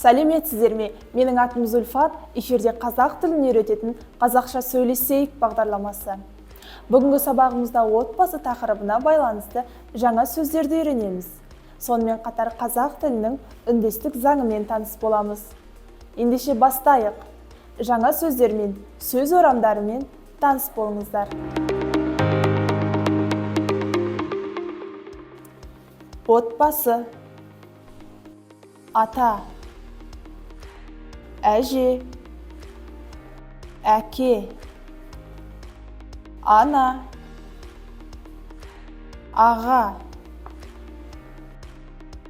Сәлеметсіздер ме? Менің атым Зүлфат, эфирде қазақ тілін үйрететін «Қазақша сөйлесейік» бағдарламасы. Бүгінгі сабағымызда отбасы тақырыбына байланысты жаңа сөздерді үйренеміз. Сонымен қатар қазақ тілінің үндестік заңымен таныс боламыз. Ендеше бастайық. Жаңа сөздермен, сөз орамдарымен таныс болыңыздар. Отбасы. Ата. Әже. Әке. Ана. Аға.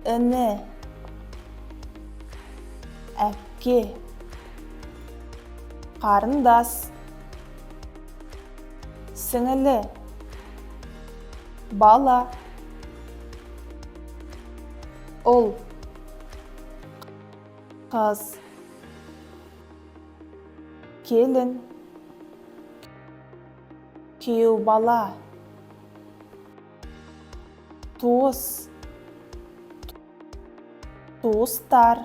Іні. Әпке. Қарындас. Сіңілі. Бала. Ұл. Қыз. Келін. Күйеу бала. Туыс. Туыстар.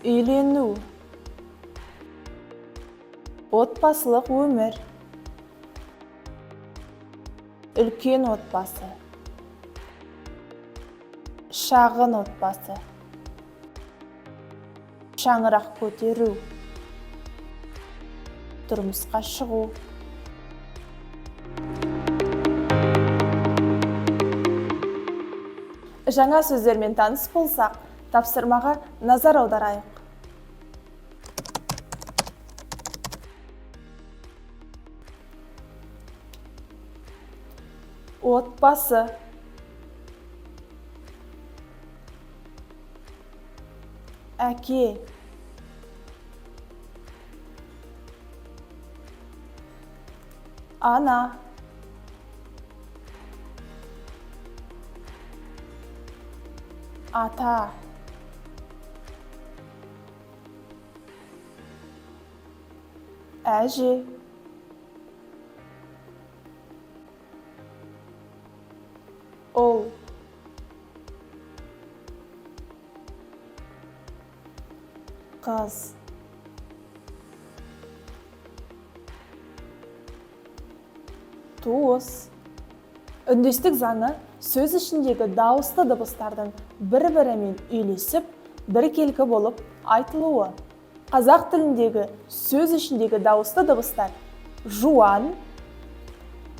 Үйлену. Отбасылық өмір. Үлкен отбасы. Шағын отбасы. Шаңырақ көтеру. Тұрмысқа шығу. Жаңа сөздермен таныс болсақ, тапсырмаға назар аударайық. Отбасы. Әке. Ана. Ата. Әже. Ұл. Қыз. Туыс. Үндестік заңы сөз ішіндегі дауысты дыбыстардың бір-бірімен үйлесіп, біркелкі болып айтылуы. Қазақ тіліндегі сөз ішіндегі дауысты дыбыстар жуан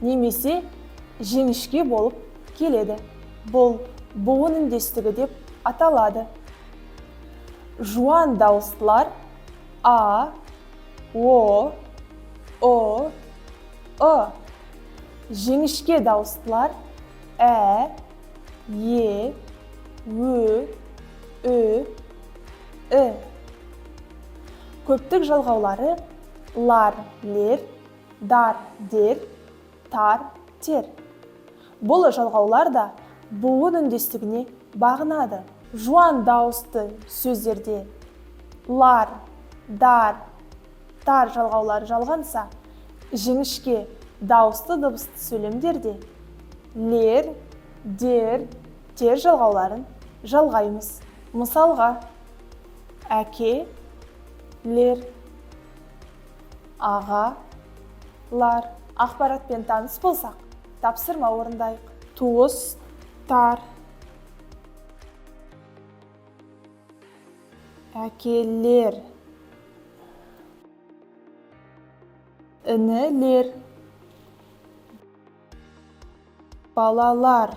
немесе жіңішке болып келеді. Бұл буын үндестігі деп аталады. Жуан дауыстылар а, о, ұ, ы. Жіңішке дауыстылар ә, е, ө, ү, і. Көптік жалғаулары лар, лер, дар, дер, тар, тер. Бұл жалғаулар да буын үндестігіне бағынады. Жуан дауысты сөздерде лар, дар, тар жалғаулары жалғанса, жіңішке дауысты дыбысты сөйлемдерде лер, дер, тер жалғауларын жалғаймыз. Мысалға, әке, лер, аға, лар. Ақпаратпен таныс болсақ, тапсырма орындайық. Туыс, тар. Әкелер. Інілер. Балалар.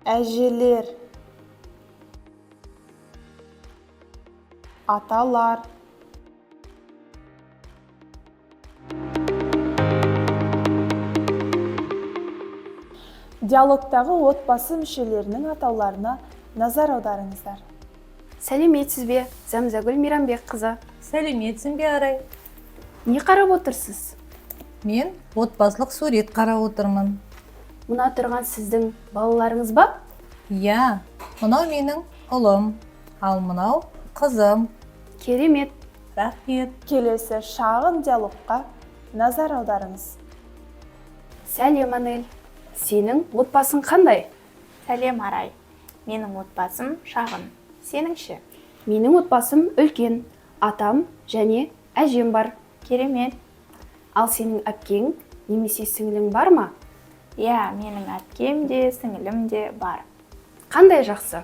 Әжелер. Аталар. Диалогтағы отбасы мүшелерінің атауларына назар аударыңыздар. Сәлеметсіз бе, Зәмзәгүл Мейрамбекқызы? Сәлеметсің бе, Арай? Не қарап отырсыз? Мен отбасылық сурет қарап отырмын. Мына тұрған сіздің балаларыңыз ба? Иә, мынау менің ұлым, ал мынау қызым. Керемет. Рахмет. Келесі шағын диалогқа назар аударыңыз. Сәлем, Анель. Сенің отбасың қандай? Сәлем, Арай. Менің отбасым шағын. Сенің ше? Менің отбасым үлкен. Атам және әжем бар. Керемет. Ал сенің әпкең немесе сіңлің бар ма? Иә, менің әпкем де, сіңілім де бар. Қандай жақсы.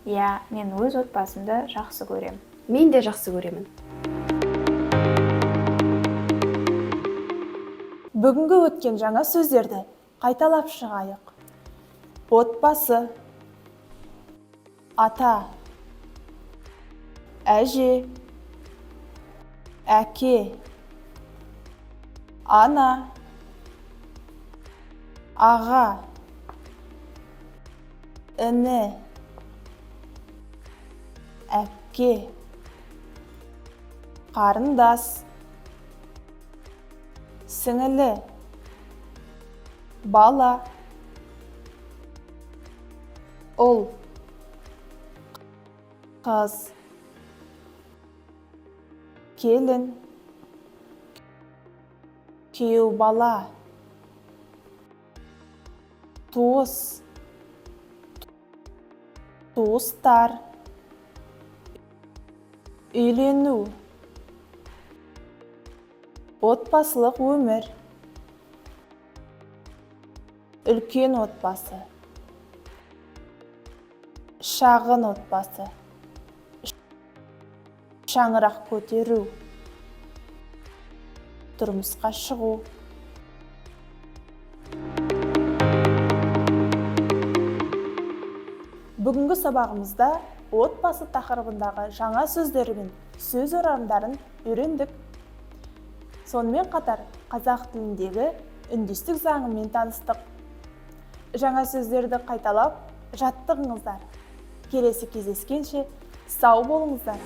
Иә, мен өз отбасымды жақсы көрем. Мен де жақсы көремін. Бүгінгі өткен жаңа сөздерді қайталап шығайық. Отбасы, ата, әже, әке, ана, аға, іні, әпке, қарындас, сіңілі, бала, ұл, қыз, келін, күйеу бала, туыс, туыстар, үйлену, отбасылық өмір, үлкен отбасы, шағын отбасы, шаңырақ көтеру, тұрмысқа шығу. Бүгінгі сабағымызда отбасы тақырыбындағы жаңа сөздер мен сөз орамдарын үйрендік. Сонымен қатар қазақ тіліндегі үндестік заңымен таныстық. Жаңа сөздерді қайталап жаттығыңыздар. Келесі кездескенше сау болыңыздар.